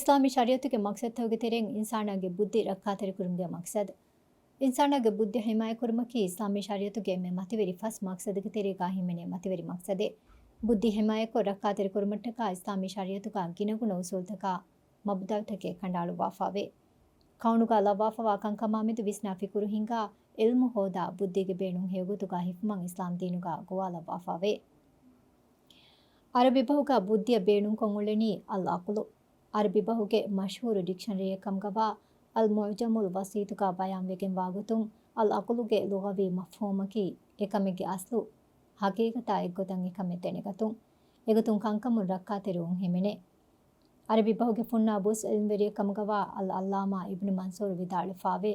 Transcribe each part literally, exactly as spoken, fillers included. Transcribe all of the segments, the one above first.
އިސްލާމީ ޝަރީޢަތުގެ މަޤްޞަދުތަކުގެ ތެރެއިން އިންސާނާގެ ބުއްދި ރައްކާތެރިކުރުމުގެ މަޤްޞަދު. އިންސާނާގެ ބުއްދި ހިމާޔަތްކުރުމަކީ އިސްލާމީ ޝަރީޢަތުގެ އެންމެ މަތިވެރި ފަސް މަޤްޞަދުގެ ތެރޭގާ ހިމެނޭ މަތިވެރި މަޤްޞަދެއް. ބުއްދި ހިމާޔަތްކޮށް ރައްކާތެރިކުރުމަށްޓަކާ އިސްލާމީ ޝަރީޢަތުގާ ގިނަގުނަ އުޞޫލުތަކާ މަބްދައުތަކެއް ކަނޑައަޅުއްވާފައިވޭ. ކައުނުގާ ލައްވާފަވާ ކަންކަމާމެދު ވިސްނާ ފިކުރު ހިންގާ، ޢިލްމު ހޯދާ، ބުއްދީގެ ބޭނުން ހެޔޮގޮތުގާ ހިފުމަށް އިސްލާމް ދީނުގާ ގޮވާލައްވާފައިވޭ. ޢަރަބި ބަހުގާ ބުއްދިއަށް ބޭނުންކޮށް އުޅެނީ އަލްޢަޤްލު. ޢަރަބި ބަހުގެ މަޝްހޫރު ޑިކްޝަނަރީއެއް ކަމުގަވާ އަލް މުޢުޖަމުލް ވަސީޠުގާ ބަޔާންވެގެންވާ ގޮތުން، އަލްޢަޤްލުގެ ލުޣަވީ މަފްހޫމަކީ އެކަމެއްގެ އަސްލު ހަގީގަތާ އެއްގޮތަށް އެކަމެއް ދެނެގަތުން. އެގޮތުން ކަންކަމުން ރައްކާތެރިވުން ހިމެނޭ. ޢަރަބި ބަހުގެ ފުންނާ ބުސް ޢިލްމުވެރިއެއް ކަމުގަވާ އަލްޢައްލާމާ އިބްނު މަންސޫރު ވިދާޅުވެފައިވޭ،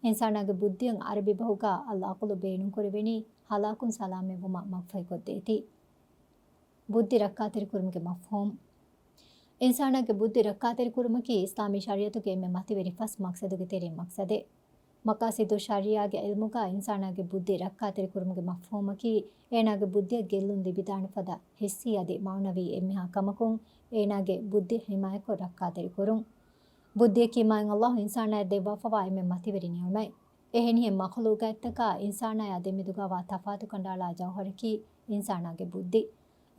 އިންސާނާގެ ބުއްދިއަށް ޢަރަބި ބަހުގާ އަލްޢަޤްލު ބޭނުންކުރެވެނީ ހަލާކުން ސަލާމަތްވުމަށް މަގުފަހިކޮށްދޭތީ. ބުއްދި ރައްކާތެރިކުރުމުގެ މަފްހޫމް. އިންސާނާގެ ބުއްދި ރައްކާތެރިކުރުމަކީ އިސްލާމީ ޝަރީޢަތުގެ އެންމެ މަތިވެރި ފަސް މަޤްޞަދުގެ ތެރެއިން މަޤްޞަދެއް. މަޤާޞިދު ޝަރީޢާގެ ޢިލްމުގާ އިންސާނާގެ ބުއްދި ރައްކާތެރިކުރުމުގެ މަފްހޫމަކީ، އޭނާގެ ބުއްދިއަށް ގެއްލުން ލިބިދާނެ ފަދަ ޙިއްސީ އަދި މަޢުނަވީ އެންމެހާ ކަމަކުން އޭނާގެ ބުއްދި ހިމާޔަތްކޮށް ރައްކާތެރިކުރުން. ބުއްދިއަކީ މާތް ﷲ އިންސާނާޔަށް ދެއްވާފަވާ އެންމެ މަތިވެރި ނިޢުމަތް. އެހެނިހެން މަޚްލޫޤާތްތަކާ އިންސާނާޔާ ދެމެދުގަވާ ތަފާތު ކަނޑައަޅާ ޖައުހަރަކީ އިންސާނާގެ ބުއްދި.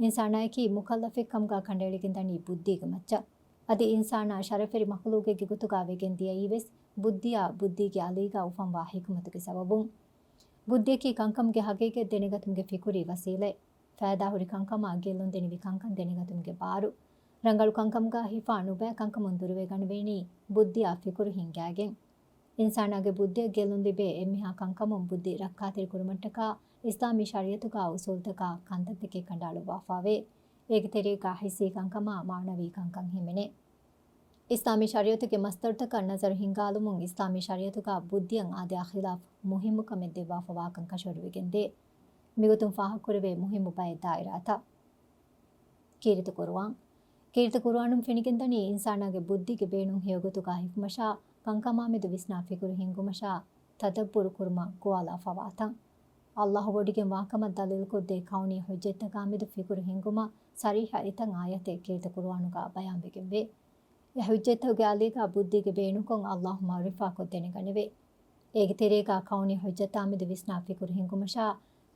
އިންސާނާޔަކީ މުކައްލަފެއް ކަމުގާ ކަނޑައެޅިގެންދަނީ ބުއްދީގެ މައްޗަށް. އަދި އިންސާނާ ޝަރަފްވެރި މަޚްލޫޤެއްގެ ގޮތުގާ ވެގެން ދިޔައީވެސް ބުއްދިއާ ބުއްދީގެ އަލީގާ އުފަންވާ ޙިކުމަތުގެ ސަބަބުން. ބުއްދިއަކީ ކަންކަމުގެ ހަގީގަތް ދެނެގަތުމުގެ ފިކުރީ ވަސީލަތް. ފައިދާހުރި ކަންކަމާ ގެއްލުން ދެނިވި ކަންކަން ދެނެގަތުމުގެ ބާރު. ރަނގަޅު ކަންކަމުގާ ހިފާ ނުބައި ކަންކަމުން ދުރުވެގަނެވޭނީ ބުއްދިއާ ފިކުރު ހިންގާގެން. އިންސާނާގެ ބުއްދިއަށް ގެއްލުން ލިބޭ އެންމެހާ ކަންކަމުން ބުއްދި ރައްކާތެރިކުރުމަށްޓަކާ އިސްލާމީ ޝަރީޢަތުގާ އުޞޫލުތަކާ ކަންތައްތަކެއް ކަނޑައަޅުއްވާފައިވޭ. އޭގެ ތެރޭގާ ޙިއްސީ ކަންކަމާ މަޢުނަވީ ކަންކަން ހިމެނޭ. އިސްލާމީ ޝަރީޢަތުގެ މަޞްދަރުތަކަށް ނަޒަރު ހިންގާލުމުން އިސްލާމީ ޝަރީޢަތުގާ ބުއްދިއަށް އާދަޔާ ޚިލާފް މުހިއްމު ކަމެއް ދެއްވާފަވާކަން ކަށަވަރުވެގެންދޭ. މިގޮތުން ފާހަގަކުރެވޭ މުހިއްމު ބައެއް ދާއިރާތައް. ކީރިތި ޤުރުއާން. ކީރިތި ޤުރުއާނުން ފެނިގެންދަނީ އިންސާނާގެ ބުއްދީގެ ބޭނުން ހެޔޮގޮތުގާ ހިފުމަށާ، ކަންކަމާމެދު ވިސްނާ ފިކުރު ހިންގުމަށާ، ތަދައްބުރު ކުރުމަށް ގޮވާލާފަވާތަން. ﷲ ވޮޑިގެން ވާކަމަށް ދަލީލުކޮށްދޭ ކައުނީ ޙުއްޖަތްތަކާމެދު ފިކުރު ހިންގުމަށް ޞަރީޙަ އެތައް އާޔަތެއް ކީރިތި ޤުރުއާނުގާ ބަޔާންވެގެންވޭ. އެ ޙުއްޖަތްތަކުގެ އަލީގާ ބުއްދީގެ ބޭނުންކަން ﷲ މަޢުރިފާކޮށް ދެނެގަނެވޭ. އޭގެ ތެރޭގާ ކައުނީ ޙުއްޖަތާމެދު ވިސްނާ ފިކުރު ހިންގުމަށާ،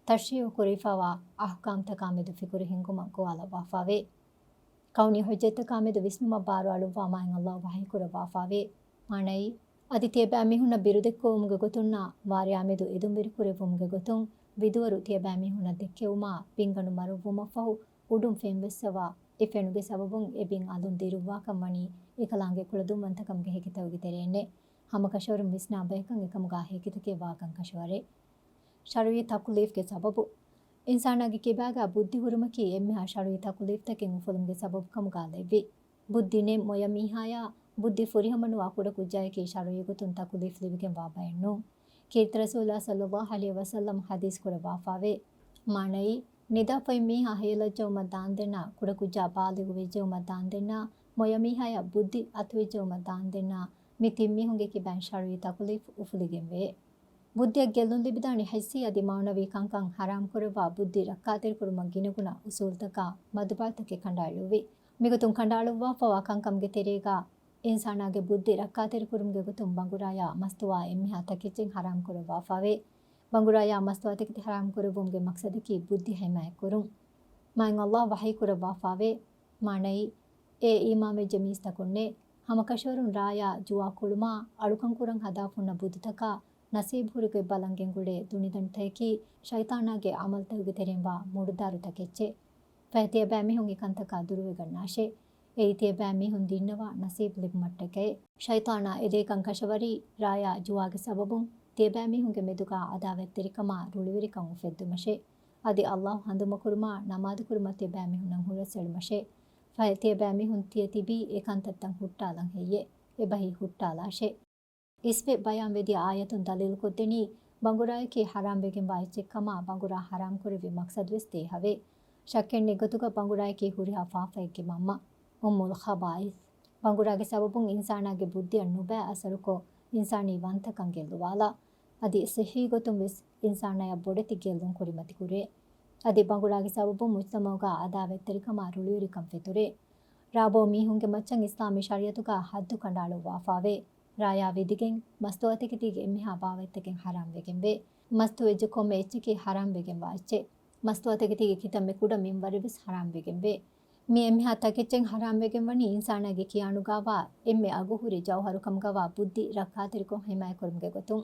ތަޝްރީޢު ކުރެވިފައިވާ އަޙްކާމްތަކާމެދު ފިކުރު ހިންގުމަށް ގޮވާލައްވާފައިވޭ. ކައުނީ ޙުއްޖަތްތަކާމެދު ވިސްނުމަށް ބާރުއަޅުއްވާ މާތް ﷲ ވަޙީކުރައްވާފައިވޭ. މާނައީ، އަދި ތިޔަބައިމީހުންނަށް ބިރުދެއްކުވުމުގެ ގޮތުންނާ ވާރިޔާމެދު އެދުންވެރިކުރެއްވުމުގެ ގޮތުން ވިދުވަރު ތިޔަބައިމީހުންނަށް ދެއްކެވުމާ ބިންގަނޑު މަރުއްވުމަށްފަހު އުޑުން ފެންވެއްސަވާ، އެ ފެނުގެ ސަބަބުން އެ ބިން އަލުން ދިރުއްވާކަން ވަނީ އެކަލާނގެ ކުޅަދުންވަންތަކަމުގެ ހެކިތަކުގެ ތެރެއިންނޭ. ހަމަކަށަވަރުން ވިސްނާ ބަޔަކަށް އެކަމުގާ ހެކިތަކެއް ވާކަން ކަށަވަރޭ. ޝަރުޢީ ތަކުލީފްގެ ސަބަބު. އިންސާނާގެ ކިބާގާ ބުއްދި ހުރުމަކީ އެންމެހާ ޝަރުޢީ ތަކުލީފްތަކެއް އުފުލުމުގެ ސަބަބު ކަމުގާ ލެއްވި. ބުއްދި ނެތް މޮޔަ މީހާޔާ ބުއްދި ފުރިހަމަނުވާ ކުޑަކުއްޖާޔަކީ ޝަރުޢީ ގޮތުން ތަކުލީފް ލިބިގެންވާ ބައެއް ނޫން. ކީރިތި ރަސޫލާ ޞައްލައްލާހު ޢަލައިހި ވަސައްލަމް ޙަދީޘް ކުރައްވާފައިވޭ. މާނައީ، ނިދާފައި މީހާ ހޭލައްޖައުމަށް ދާންދެންނާ، ކުޑަކުއްޖާ ބާލިޣު ވެއްޖެއުމަށް ދާންދެންނާ، މޮޔަ މީހާޔާ ބުއްދި އަތުވެއްޖެއުމަށް ދާންދެންނާ، މި ތިން މީހުންގެ ކިބައިން ޝަރުޢީ ތަކުލީފް އުފުލިގެންވޭ. ބުއްދިއަށް ގެއްލުން ލިބިދާނެ ޙިއްސީ އަދި މަޢުނަވީ ކަންކަން ޙަރާމް ކުރައްވާ ބުއްދި ރައްކާތެރިކުރުމަށް ގިނަގުނަ އުޞޫލުތަކާ މަދުބައިތަކެއް ކަނޑައެޅުއްވި. މިގޮތުން ކަނޑައަޅުއްވާފަވާ ކަންކަމުގެ ތެރޭގާ އިންސާނާގެ ބުއްދި ރައްކާތެރިކުރުމުގެ ގޮތުން ބަނގުރާޔާ މަސްތުވާ އެންމެހާ ތަކެއްޗެއް ޙަރާމް ކުރައްވާފައިވޭ. ބަނގުރާޔާ މަސްތުވާތަކެތި ޙަރާމް ކުރެއްވުމުގެ މަޤްޞަދަކީ ބުއްދި ހިމާޔަތްކުރުން. މާތް ﷲ ވަޙީ ކުރައްވާފައިވޭ. މާނައީ، އޭ އީމާންވެއްޖެ މީސްތަކުންނޭ! ހަމަކަށަވަރުން ރާޔާ ޖުވާ ކުޅުމާ، އަޅުކަން ކުރަން ހަދާފަ ހުންނަ ބުދުތަކާ، ނަސީބު ހުރިގޮތް ބަލަން ގެންގުޅޭ ދުނިދަނޑިތަކަކީ ޝައިޠާނާގެ ޢަމަލުތަކުގެ ތެރެއިން ވާ މުޑުދާރު ތަކެއްޗެއް. ފަހެ ތިޔަބައިމީހުން އެކަންތަކާ ދުރުވެގަންނާށޭ. އެއީ ތިޔަބައިމީހުން ދިންނަވާ ނަސީބު ލިބުމަށްޓަކައޭ. ޝައިޠާނާ އެދޭކަން ކަށަވަރީ ރާޔާ ޖުވާގެ ސަބަބުން ތިޔަބައިމީހުންގެ މެދުގާ ޢަދާވަތްތެރިކަމާ ރުޅިވެރިކަން އުފެއްދުމަށޭ. އަދި ﷲ ހަނދުމަކުރުމާ ނަމާދުކުރުމަށް ތިޔަބައިމީހުންނަށް ހުރަސްއެޅުމަށޭ. ފަހެ ތިޔަބައިމީހުން ތިޔަ ތިބީ އެކަންތައްތައް ހުއްޓާލަން ހެއްޔޭ؟ އެބަހީ ހުއްޓާލާށޭ. އިސްވެ ބަޔާންވެދިޔަ އާޔަތުން ދަލީލުކޮށްދެނީ، ބަނގުރާޔަކީ ޙަރާމްވެގެންވާ އެއްޗެއްކަމާ، ބަނގުރާ ޙަރާމްކުރެއްވި މަޤްޞަދުވެސް ދޭހަވޭ. ޝައްކެއްނެތް ގޮތުގަ ބަނގުރާޔަކީ ހުރިހާ ފާފައެއްގެ މަންމަ، އުއްމުލް ޚަބާއިސް. ބަނގުރާގެ ސަބަބުން އިންސާނާގެ ބުއްދިއަށް ނުބައި އަސަރުކޮށް، އިންސާނީ ވަންތަކަން ގެއްލުވާލާ، އަދި ޞިއްޙީ ގޮތުން ވެސް އިންސާނާޔަށް ބޮޑެތި ގެއްލުން ކުރިމަތިކުރޭ. އަދި ބަނގުރާގެ ސަބަބުން މުޖްތަމަޢުގާ ޢަދާވަތްތެރިކަމާ ރުޅިވެރިކަން ފެތުރޭ. ރާ ބޯ މީހުންގެ މައްޗަށް އިސްލާމީ ޝަރީޢަތުގަ ޙައްދު ކަނޑައަޅުއްވާފާވޭ. ރާޔާ ވިދިގެން މަސްތުވާތަކެތީގެ އެންމެހާ ބާވަތްތަކެއް ޙަރާމްވެގެންވޭ. މަސްތު އެއްޗެއް ކޮންމެ އެއްޗަކީ ޙަރާމްވެގެންވާ އެއްޗެއް. މަސްތުވާތަކެތީގެ ކިތަންމެ ކުޑަ މިންވަރެއްވެސް ޙަރާމްވެގެންވޭ. މި އެންމެހާ ތަކެއްޗެއް ޙަރާމްވެގެންވަނީ އިންސާނާގެ ކިޔާނުގާވާ އެންމެ އަގުހުރި ޖައުހަރުކަމުގަވާ ބުއްދި ރައްކާތެރިކޮށް ޙިމާޔަތްކުރުމުގެ ގޮތުން.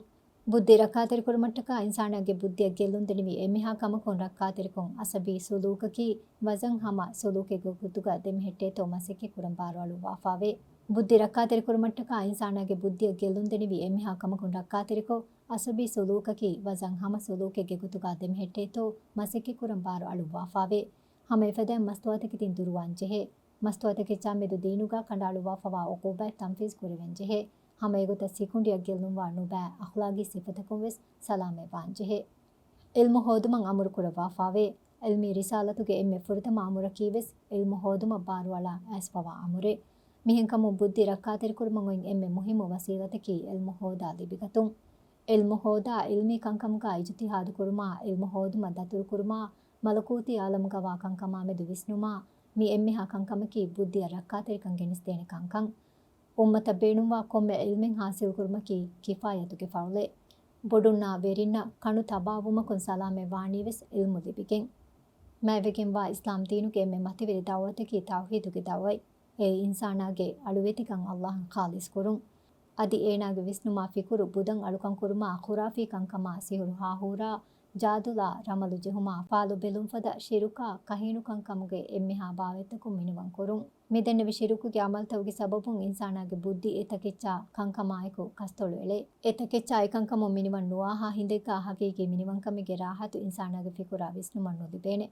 ބުއްދި ރައްކާތެރިކުރުމަށްޓަކާ އިންސާނާގެ ބުއްދިއަށް ގެއްލުން ދެނިވި އެންމެހާ ކަމަކުން ރައްކާތެރިކޮށް، އަސަބީ ސުލޫކަކީ ވަޒަން ހަމަ ސުލޫކެއްގެ ގޮތުގަ ދެމެހެއްޓޭތޯ މަސައްކަތްކުރަން ބާރުއަޅުއްވާފާވޭ. ބުއްދި ރައްކާތެރިކުރުމަށްޓަކާ އިންސާނާގެ ބުއްދިއަށް ގެއްލުން ދެނިވި އެންމެހާ ކަމަކުން ރައްކާތެރިކޮށް، އަސަބީ ސުލޫކަކީ ވަޒަން ހަމަ ސުލޫކެއްގެ ގޮތުގަ ދެމެހެއްޓޭތޯ މަސައްކަތްކުރަން ބާރުއަޅުއްވާފާވޭ. ހަމަ އެފަދައިން މަސްތުވާތަކެތިން ދުރުވާންޖެހޭ. މަސްތުވާތަކެއްޗާ މެދު ދީނުގަ ކަނޑައަޅުއްވާފަވާ އުޤޫބާތް ތަންފީޒު ކުރެވެންޖެހޭ. ހަމަ އެގޮތަށް ސިކުނޑިއަށް ގެއްލުންވާ ނުބައި އަޚްލާގީ ސިފަތަކުން ވެސް ސަލާމަތްވާންޖެހޭ. ޢިލްމު ހޯދުމަށް އަމުރު ކުރައްވާފާވޭ. ޢިލްމީ ރިސާލަތުގެ އެންމެ ފުރަތަމަ އަމުރަކީ ވެސް ޢިލްމު ހޯދުމަށް ބާރުއަޅާ އައިސްފަވާ އަމުރެއް. މިހެންކަމުން ބުއްދި ރައްކާތެރިކުރުމަށް އޮތް އެންމެ މުހިއްމު ވަސީލަތަކީ ޢިލްމު ހޯދާ ލިބިގަތުން. ޢިލްމު ހޯދާ، ޢިލްމީ ކަންކަމުގަ އިޖުތިހާދު ކުރުމާ، ޢިލްމު ހޯދުމަށް ދަތުރުކުރުމާ، މަލަކޫތީ ޢާލަމުގަވާ ކަންކަމާމެދު ވިސްނުމާ، މި އެންމެހާ ކަންކަމަކީ ބުއްދިއަށް ރައްކާތެރިކަން ގެނެސްދޭނެ ކަންކަން. އުއްމަތަށް ބޭނުންވާ ކޮންމެ ޢިލްމެއް ޙާޞިލްކުރުމަކީ ކިފާޔަތުގެ ފަރުޟެއް. ބޮޑުންނާ ވެރިންނަށް ކަނު ތަބާވުމަކުން ސަލާމަތް ވާނީވެސް ޢިލްމު ލިބިގެން. މާތްވެގެންވާ އިސްލާމް ދީނުގެ އެންމެ މަތިވެރި ދަޢުވަތަކީ ތައުޙީދުގެ ދަޢުވަތް. އެއީ އިންސާނާގެ އަޅުވެތިކަން ﷲ އަށް ޚާލިޞް ކުރުން. އަދި އޭނާގެ ވިސްނުމާ ފިކުރު ބުދަން އަޅުކަން ކުރުމާ، ޚުރާފީ ކަންކަމާ، ސިހުރު ހާހޫރާ، ޖާދުލާ، ރަމަލު ޖެހުމާ، ފާލު ބެލުން ފަދަ ޝިރުކާ، ކަހީނުކަންކަމުގެ އެންމެހާ ބާވަތްތަކުން މިނިވަން ކުރުން. މިދެންނެވި ޝިރުކުގެ ޢަމަލުތަކުގެ ސަބަބުން އިންސާނާގެ ބުއްދި އެތަކެއްޗާ ކަންކަމާއެކު ކަސްތޮޅު އެޅޭ. އެތަކެއްޗާ އެކަންކަމުން މިނިވަން ނުވާހާ ހިނދެއްގަ ހަގީގީ މިނިވަންކަމެއްގެ ރާޙަތު އިންސާނާގެ ފިކުރާ ވިސްނުމަށް ނުލިބޭނެ.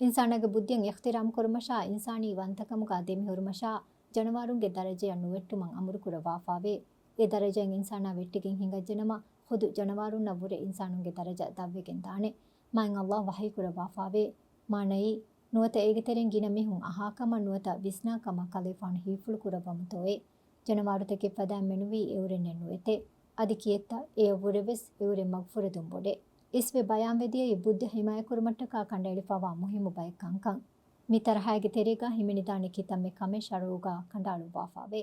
އިންސާނާގެ ބުއްދިއަށް އިޙްތިރާމް ކުރުމަށާ، އިންސާނީ ވަންތަކަމުގަ ދެމިހުރުމަށާ، ޖަނަވާރުންގެ ދަރަޖަޔަށް ނުވެއްޓުމަށް އަމުރު ކުރައްވާފާވޭ. އެ ދަރަޖައިން އިންސާނާ ވެއްޓިގެން ހިނގައްޖެނަމަ، ޚުދު ޖަނަވާރުންނަށް ވުރެ އިންސާނުންގެ ދަރަޖަ ދަށްވެގެން ދާނެ. މާތް ﷲ ވަޙީ ކުރައްވާފާވޭ. މާނައީ، ނުވަތަ އޭގެ ތެރެއިން ގިނަ މީހުން އަހާކަމަށް ނުވަތަ ވިސްނާކަމަށް ކަލޭފާނު ހީފުޅު ކުރައްވަމުތޯއޭ؟ ޖަނަވާރުތަކެއް ފަދައިން މެނުވީ އެއުރެންނެއް ނުވެތޭ. އަދި ކިއެއްތަ އެއަށްވުރެވެސް އެއުރެން މަގުފުރެދުން ބޮޑޭ. އިސްވެ ބަޔާންވެދިޔައީ ބުއްދި ހިމާޔަތްކުރުމަށްޓަކާ ކަނޑައެޅިފަވާ މުހިއްމު ބައެއް ކަންކަން. މި ތަރަހައިގެ ތެރޭގަ ހިމެނިދާނެ ކިތަންމެ ކަމެއް ޝަރުޢުގަ ކަނޑައަޅުއްވާފާވޭ.